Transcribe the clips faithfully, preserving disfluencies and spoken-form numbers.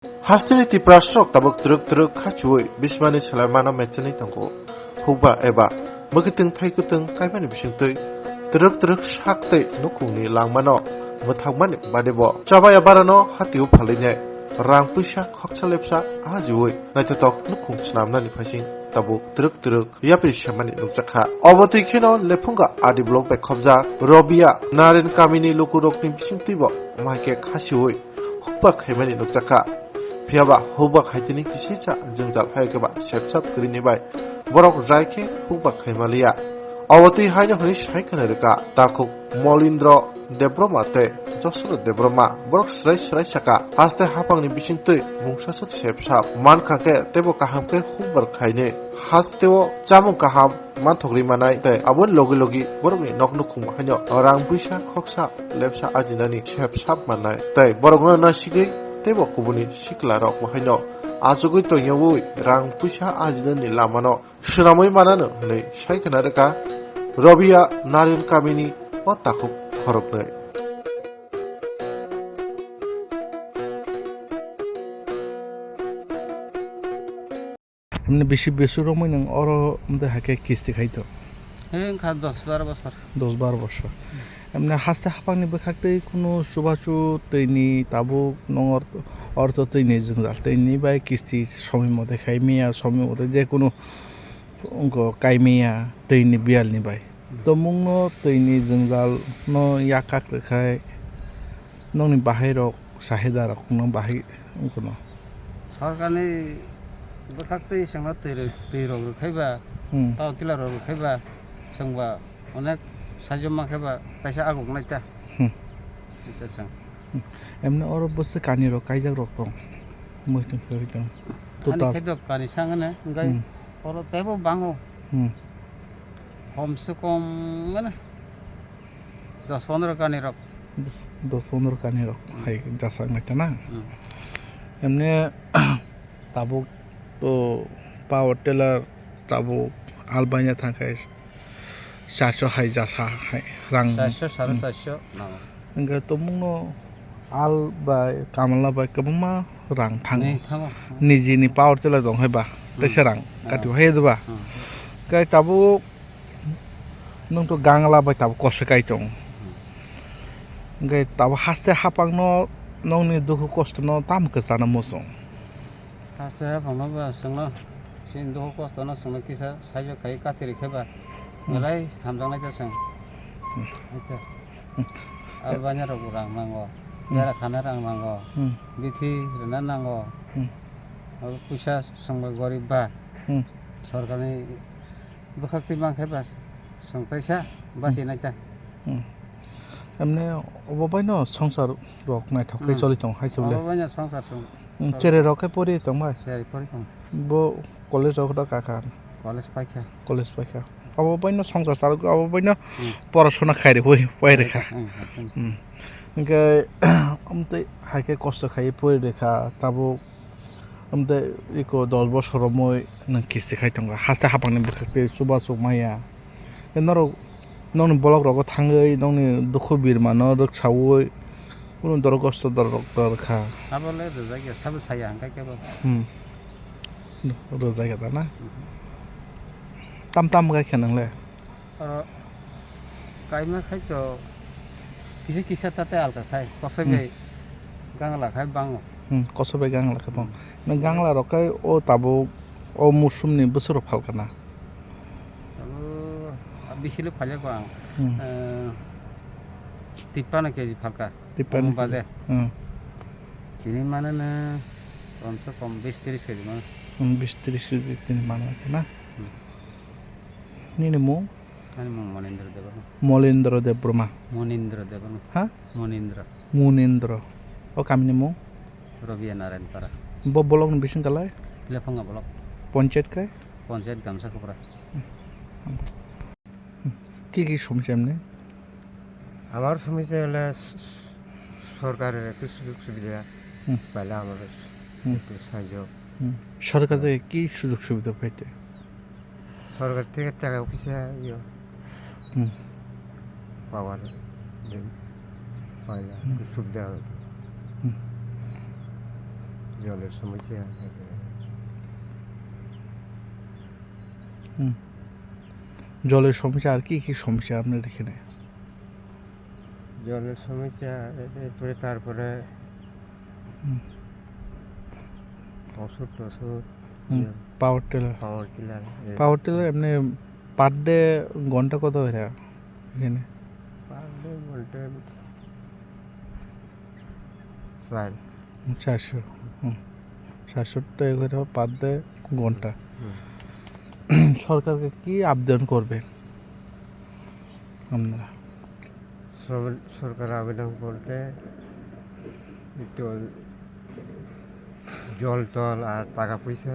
Hasteni Tiprasrok tabuk twrwk twrwk khachiui bismani selaimano mechenwi tongo. Hukba eba mwkhwtwng thaikwtwng kaimani bisingtwi twrwk twrwk sak tei nukhungni langmano mwthangmani badebo chabaya barano hatio phalinai rang puisa khoksa lepsa ajiui naithotok nukhung swnamnani phaising tabuk twrwk twrwk yapri semani nukjakha. Obo twi kheno Lephunga R D block bai khobjak Robia Naren kamini lukurokni bisingtwibo wngkhe khasiui hukba khaimani nukjakha. Phiyaba hukba khaitini kisicha jwngjal hai khe ba sepsap kwrwini bai borok jai khe hukba khaimaliya. Obo twi haino hwnwi sai khwna rwkha takhuk Molindro Debbarma tei Josodha Debbarma borok swrai swrai saka haste hapangni bisingtwi mungsaswk sepsap mankha khe teibo kaham khe hukbar khainwi hasteo chamung kaham manthogwi manai tei aboni logi logi borokni nok nukhung haino rang puisa khoksa lepsa ajinani sep sap manai tei borokno nasigwi teibo kubuni siklarok haino achugwi tongyaui rang puisa ajinani lamano swnamwi manano hwnwi sai khwna rwkha Robia Naren kamini o takhuk khoroknwi. Emni bisi bisi romwi nwng oro mde haikhe kisti khaito. He wngkha dos baro bosor. Dos baro bosor. Emni haste hapangni bwkhak tei kunu chubachu twini tabuk nong or-, orto twini jwngjal twini bai kisti somoi mote khai miya somoi mote je kunu wngkha kai miya twini biyalni bai. Tomungno twini jwngjalno yakak rwkhai nokni bahairok sahidarokno bahai wngkhono. Sorkarni bwkhaktwi chwngno twi rw-, twi rok rwkhaiba, hmm, tao tila rok rwkhaiba, chwngba onek saijo mankhe ba kaisa aguk naita. Hmm. Hwnkhe chwng. Hmm. Emni oro bwswk kanirok kaijakrok tong? Muitung khe tong. Ani total khe dok kani sangane, hwnkhe, hmm, oro teibo bango. Hmm. Kom se kom mane dos pondro kani rok. Dos, dos pondro kani rok, hmm, hai jasa wngkha na. Hmm. Emne tabuk to power tiller tabuk albaina thangkhe charso hai jasa hai rang. Charso, sare hmm, Charso nango. Hingke tomungno al bai kamla bai kwbangma rang thango. Ni thango. Nijini power tiller tong hai ba, hmm, teisa rang, hmm, kati hai ba. Hmm. Kai tabuk nwng to gangla bai tabuk kose kai tong. Hmm. Hingke tabuk haste hapang no nongni dukhu kosto no tam kwchana muchung. Haste haphangno ba chwngno chini dukhu kostono chwngno kisa saijo khai kati rikhe ba, hmm, belai hamjaknai khe chwng. Hmm. Aita. Hmm. Albania rok rang nango, hmm, bera khana rang nango, hmm, bithi rwna nango. Hmm. Abo puisa chwngbo gorib ba. Hmm. Sorkarni bwkhaktwi mankhe ba chwng teisa basi, hmm, naita. Hmm. Emne obo baino songsar rok naithok khe, hmm, choli tongo hai se bole. Obo baino songsar chwng. Hmm, choli chererok khe pori tongbai? Chererok pori tong. Bo college rok da kaka? College paikha. College paikha. Obo baino songsar chal, obo baino, hmm, porasona khairi hui pai rikha. Hmm, hmm, hmm. Hmm. Hingke amtwi hai khe kosto khai pori rikha tabuk. Amtwi iko dos bosor romwi nwng kisti khai tongo. Haste hapangni bwkhak tei chubachu maya. Tei norok nokni bolok rogo thangwi nokni dukhu birmano rwksaui kunu dorok kosto dorok dorkha. Abo le rwjak ya, sabo saya hwnkhe kebo. Hmm. Rwjak ya da na? Mhm. Tam tam gai khe nang le? Oro kaima khai to kisa kisa ta tei alka khai, kosoi, hmm, bai gangla khai bango. Hmm, kosoi bai gangla khai bango. Hmm. Nang gangla rok khai o tabuk o musum ni bwswk rok phalka na? Abo, ah, bisi le phalya ko ang. Hmm. Eh, tippano K G phalka. Tippano Omo bade. Hmm. Chini mane na kom se kom bis tris K G mano. Hmm, bis tris K G tini mano na. Hmm. Nini mung? Ani mung Monindra Debbarma. Molindra Debbarma. Monindra Debbarma. Ha? Monindra. Monindra. O kamini mung? Robia Narayan Para. Bo block ni bising kalai? Lephanga block. Panchayat kai? Panchayat Gamsa Khopra. Ki ki somosya emne? Amar somosya hole s-, s-, sorkarer ektu sujog subida, hmm, paile amar, hmm, ektu sahajyo. Hmm. Sorkar theke ki sujog subida paite? Sorkar theke taka poisa yo. Hmm. Power de paile, hmm, ektu subida oi. Hmm. জলের সমস্যা। হুম। জলের সমস্যা, আর কি কি সমস্যা আপনার এখানে? জলের সমস্যা, এ-, এরপরে তারপরে হুম। ওষুধ টষুধ, হুম। ইয়ে, পাওয়ার টিলার। পাওয়ার টিলার, এ। পাওয়ার টিলার এমনি পার ডে ঘন্টা কত হইরা এখানে? পার ডে ঘন্টা চার। চারশো, হুম। চারশো টাকা করে পার ডে ঘন্টা। হুম। সরকারকে কি আবেদন করবেন আপনারা? সর-, সরকার আবেদন করতে একটু জল টল আর টাকা পয়সা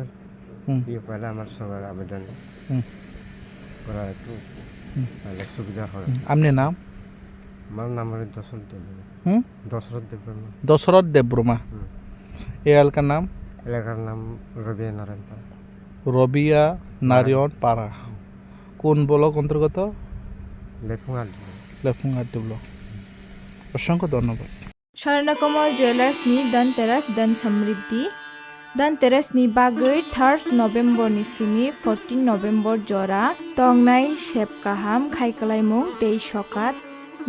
হুম। ইয়ে পেলে আমার সবার আবেদন হুম। করা একটু হুম। তাহলে সুবিধা হয়। হুম। আপনার নাম? আমার নাম হলো দশরথ দেববর্মা। হুম? দশরথ দেববর্মা। দশরথ দেববর্মা। হুম। এই এলাকার নাম? এলাকার নাম রবিয়া নারায়ণ পাড়া। রবিয়া নারায়ণ পাড়া। হুম। কোন ব্লক অন্তর্গত? লেফুং আট ব্লক। লেফুং আট ব্লক। অসংখ্য ধন্যবাদ। Swarnakamal jewellers ni Dhanteras Dhan Samriddhi. Dhanteras ni bagwi third November ni simi fourteen November jora tongnai sep kaham khai kwlaimung tei sokat.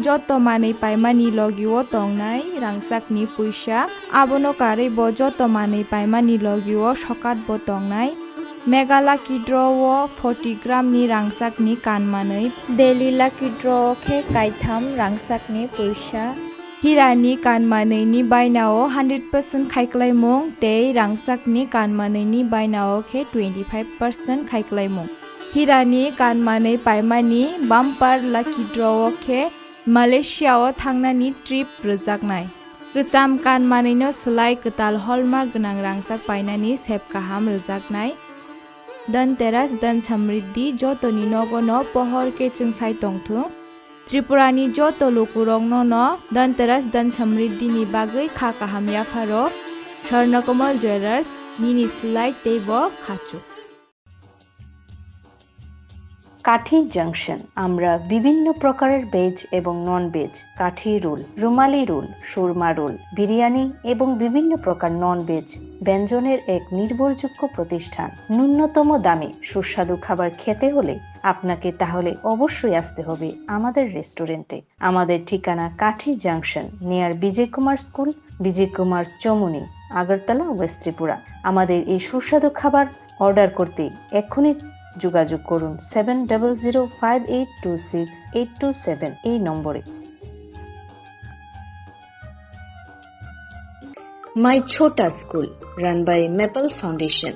Joto manwi paimani logio tongnai rangchakni puisa. Abono karwi bo joto manwi paimani logio sokat bo tongnai. Mega Lucky Draw o forty gram ni rangchakni kan manwi. Daily Lucky Draw o khe kaitham rangchakni puisa. Hirani kan manwini bainao hundred percent khaiklaimung tei rangchakni kan manwini bainao khe twenty five percent khaiklaimung. Hirani kan manwi paimani bumper lucky draw o khe Malaysia o thangnani trip rwjaknai. Kwcham kan manwino swlai kwtal hallmark gwnang rangchak painani sep kaham rwjaknai. Dhanteras Dhan Samriddhi jotoni nogono pohor khe chwngsai tongthung. Tripurani joto lukurokno no Dhanteras Dhan Samriddhi ni bagwi kha kaham yapharo. Swarnakomal Jewellers, nini swlai teibo khachuk. কাঠি জাংশন, আমরা বিভিন্ন প্রকারের ভেজ এবং non veg, কাঠি রোল, রুমালি রোল, সুরমা রোল, বিরিয়ানি এবং বিভিন্ন প্রকার non veg ব্যঞ্জনের এক নির্ভরযোগ্য প্রতিষ্ঠান। ন্যূনতম দামে সুস্বাদু খাবার খেতে হলে আপনাকে তাহলে অবশ্যই আসতে হবে আমাদের রেস্টুরেন্টে। আমাদের ঠিকানা কাঠি জাংশন, নিয়ার বিজয় কুমার স্কুল, বিজয় কুমার চমুনি, আগরতলা, ওয়েস্ট ত্রিপুরা। আমাদের এই সুস্বাদু খাবার অর্ডার করতে এক্ষুনি যোগাযোগ করুন seven double zero five eight two six eight two seven এই নম্বরে। My Chhota School, run by Maple Foundation.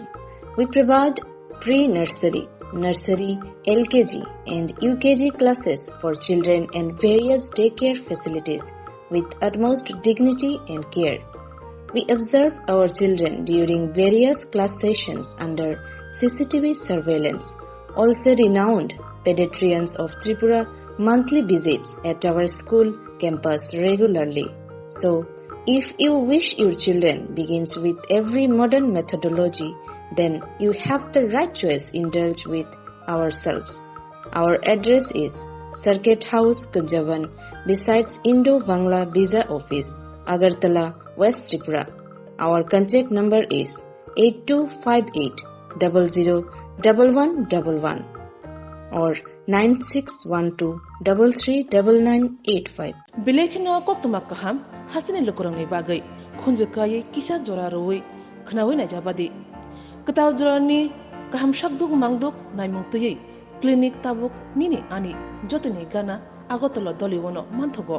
We provide pre-nursery, nursery, L K G and U K G classes for children and various daycare facilities with utmost dignity and care. We observe our children during various class sessions under C C T V surveillance, also renowned pediatricians of Tripura monthly visits at our school campus regularly. So, if you wish your children begins with every modern methodology, then you have the right choice. Indulge with ourselves. Our address is Circuit House, Kunjaban, besides Indo-Bangla Visa Office, Agartala, West Tripura. Our contact number is eight two five eight double zero double one double one or nine six one two double three double nine eight five. Belai kheno koktwma kaham hasteni lukurokni bagwi khunju kaiwi kisa jora rwui khwnaui naijabadi. Kwtal jorani kaham sakduk mangduk naimung twiwi clinic tabuk nini ani jotoni gana Agartala Doliwano manthogo.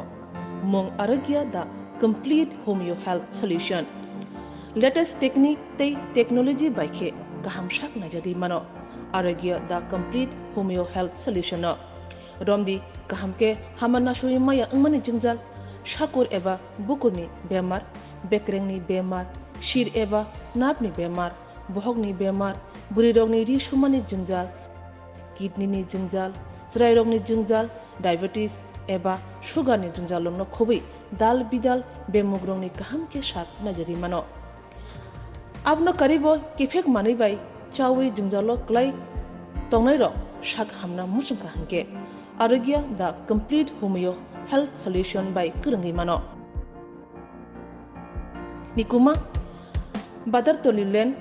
Mung Arogya the complete homeo health solution. Latest technique tei technology bai khe kaham sak naijagwi mano. Arogya the complete homeo health solution no. Romdi kaham khe hama nasugwi maya wngmani jwngjal, sakur eba bukurni bemar, bekrengni bemar, sir eba nerve ni bemar, bohokni bemar, bwrwirokni ri sumani jwngjal, kidney ni jwngjal, chwrairokni jwngjal, diabetes eba sugar ni jwngjal rokno khobwi dal bidal bemugrokni kaham khe sak naijagwi mano. Abono karwibo kiphek manwi bai chaui jwngjalo kwlai tongnairok sak hamna muchungkha hwnkhe Arogya the complete homeo health solution bai kwrwngwi mano. Nikuma Badartoli Lane,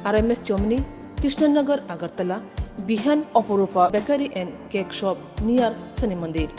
R M S Chomni, Krishnanagar, Agartala, behind Oporupa Bakery and Cake Shop, near Shani Mandir.